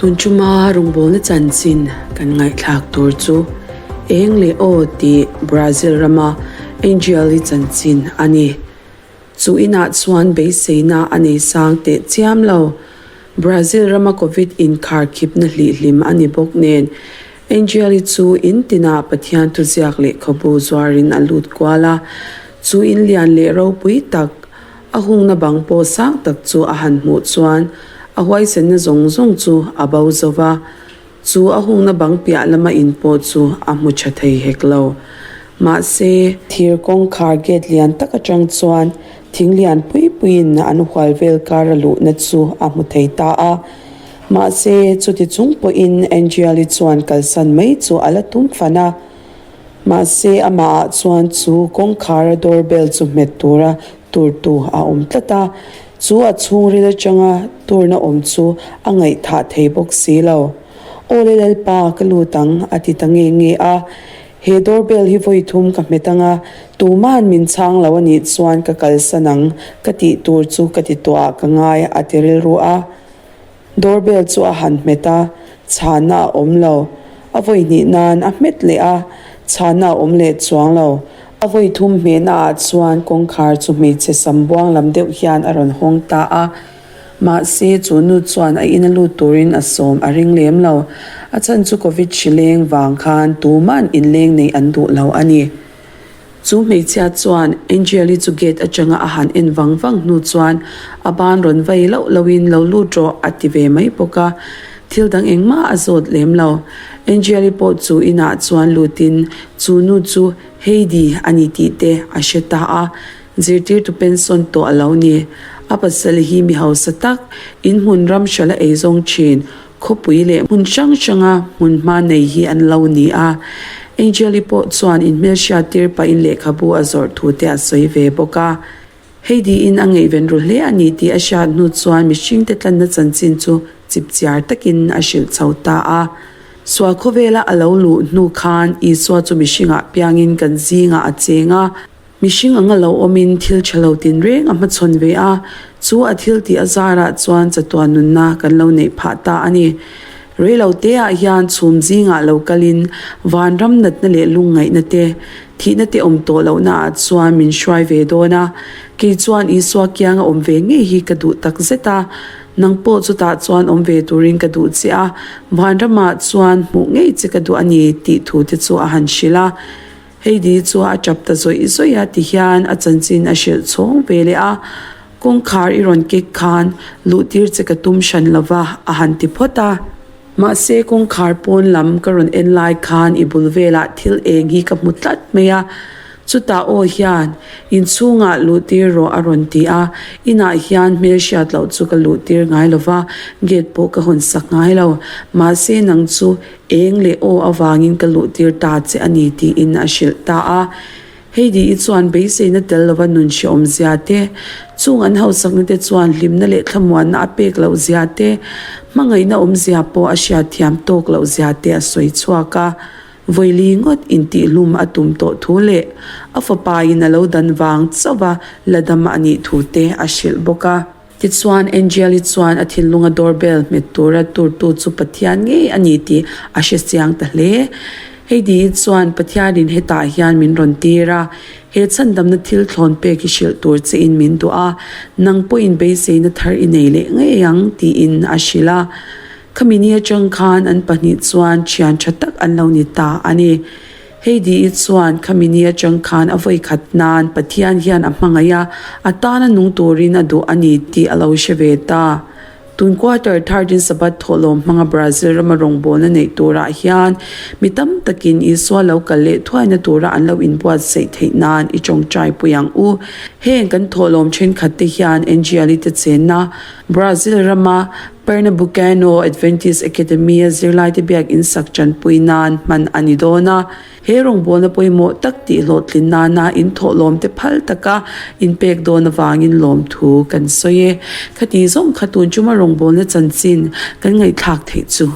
Tun chuma rawngbawlna chanchin kan ngaihthlak tur chu eng leh aw tih Brazil rama Angel-i chanchin a ni. Chu inah chuan beiseina a nei sang teh chiam lo. Brazil rama Covid inkharkhipna hlihhlim a ni bawk nen, Angel-i chu in tinah Pathian thuziak lehkhabu zuarin a lut kual a. Chu in lian leh ropui tak, a hungna bang pawh sang tak chu a han hmuh chuan a huaisenna zawng zawng chu a bo zo va. Chu a hungna bang piah lama in pawh chu a hmu tha thei hek lo. Mahse, thir kawngkhar gate lian tak atang chuan thing lian pui puiin an hual vel kar a luhna chu a hmu thei ta a. Mahse, chuti chung pawhin Angel-i chuan kalsan mai chu a la tum fan a. Mahse, amahah chuan chu kawngkhara door bell chu hmet tura turtu a awm tlat a, chu a chhungril atanga turna awm chu a ngaihthah thei bawk si lo. Aw le Lalpa, ka lut ang, a ti ta nge nge a. He door bell hi vawi thum ka hmet ang a, tuma'n min chhang lo a nih chuan ka kalsan ang, ka tih tur chu ka ti tawh ah ka ngai, a ti rilru a. Door bell chu a han hmet a, chhana a awm lo. A vawi hnih nan a hmet leh a, chhana a awm leh chuang lo. A vawi thum hmehna ah chuan kawngkhar chu hmeichhe sam buang lam deuh hian a rawn hawng ta a. Mahse, chu nu chuan a ina lut turin a sawm a ring lem lo. A chhan chu Covid hri leng vang khan tuman inleng neih an duh lo a ni. Chu hmeichhia chuan Angel-i chu gate atanga a han en vang vang hnu chuan a ban rawn vai loh lohin lo lut rawh a ti ve mai bawk a, thil dang engmah a zawt lem lo. Angel-i pawh chu inah chuan lutin chu nu chu Heidi a ni tih te a hre ta a, zirtirtu pension tawh a lo ni. A pasal hi mi hausa tak, inhmun ram hralh a eizawng thin, Khawpui leh hmun hrang hranga hmun hma nei hi an lo ni a, Angel-i pawh chuan inhmelhriat tir pahin lehkhabu a zawrh thu te a sawi ve bawk a. Heidi-in a ngaihven ru hle a ni tih a hriat hnu chuan mihringte tlanna chanchin chu chipchiar takin a hrilh chho ta a. Sual khawvela a lo luh hnu khan Isua chu mihringah piangin kan zingah a cheng a. Mihring anga lo awmin thil tha lo tinreng a hmachhawn ve a, chu a thil tih a zarah chuan chatuan nunna kan lo neih phah ta a ni. Reilo teah hian chhum zingah lo kalin vanram natna leh lungngaihna te, thihna te awm tawh lohna ah chuan min hruai ve dawn a. Kei chuan Isua kianga awm ve ngei hi ka duh tak zet a, nang pawh chutah chuan awm ve turin ka duh che a, vanramah chuan hmuh ngei che ka duh a ni tih thu te chu a han hrilh a. Heidi chu a tap ta zawih zawih a tihian a chanchin a hrilh chhawng ve leh a, Kawngkhar i rawn kek khan luh tir che ka tum hran lo va a han ti phawt a. Mahse kawngkhar pawn lam ka rawn en lai khan i bul velah thil eng hi ka hmu tlat mai a, chutah aw hian inchhungah luh tir rawh a rawn ti a, inah hian hmelhriat loh chu ka luh tir ngai lo va, gate pawh ka hawn sak ngai lo, mahse nang chu Eng leh aw avangin ka luh tir ta che a ni tiin a hrilh ta a. Heidi-i chuan beiseina tel lova nun hrehawm zia te, chung an hausakna te chuan hlimna leh thlamuanna a pek loh zia te, hmangaihna awmzia pawh a hriatthiam tawk loh zia te a sawi chhuak a. Vawili ngawt intihhlum a tum tawh thu leh a fapa-in a lo dan vang chauh a la dam a nih thu te a hrilh bawk a. Tichuan, Angel-i chuan a thinlunga door bell hmet tura turtu chu Pathian ngei a ni tih a hre chiang ta hle. Heidi-i chuan, Pathianin hetah hian min rawn tir a, he chhandamna thil thlawn pek hi hrilh tur chein min duh a, nang pawhin beiseina thar i nei leh ngei ang, tiin a hrilh a. Khami ni atang khan an pahnih chuan thian tha tak an lo ni ta a ni. Heidi-i chuan khami ni atang khan a vawi khat nan Pathian hian a hmangaih a, a tana nung turin a duh a ni tih a lo hre ve ta. Tun quarter third-in Sabbath thawhlawm hmanga Brazil rama rawngbawlna neih turah hian mi tam takin Isua lo kal leh thuaina tura an lo inbuatsaih theih nan i tawngtai pui ang u. Heng kan thawhlawm thenkhat te hian NGL-i te chenna Brazil rama Pernambucano Adventist Academy-a zirlaite biakinn sak tanpui nan hman a ni dawn a. He rawngbawlna pawimawh tak tih hlawhtlin nana inthawhlawmte phal taka inpek dawn avangin lawmthu kan sawi e. Khati zawng kha tun chuma rawngbawlna chanchin kan ngaihthlak theih chu.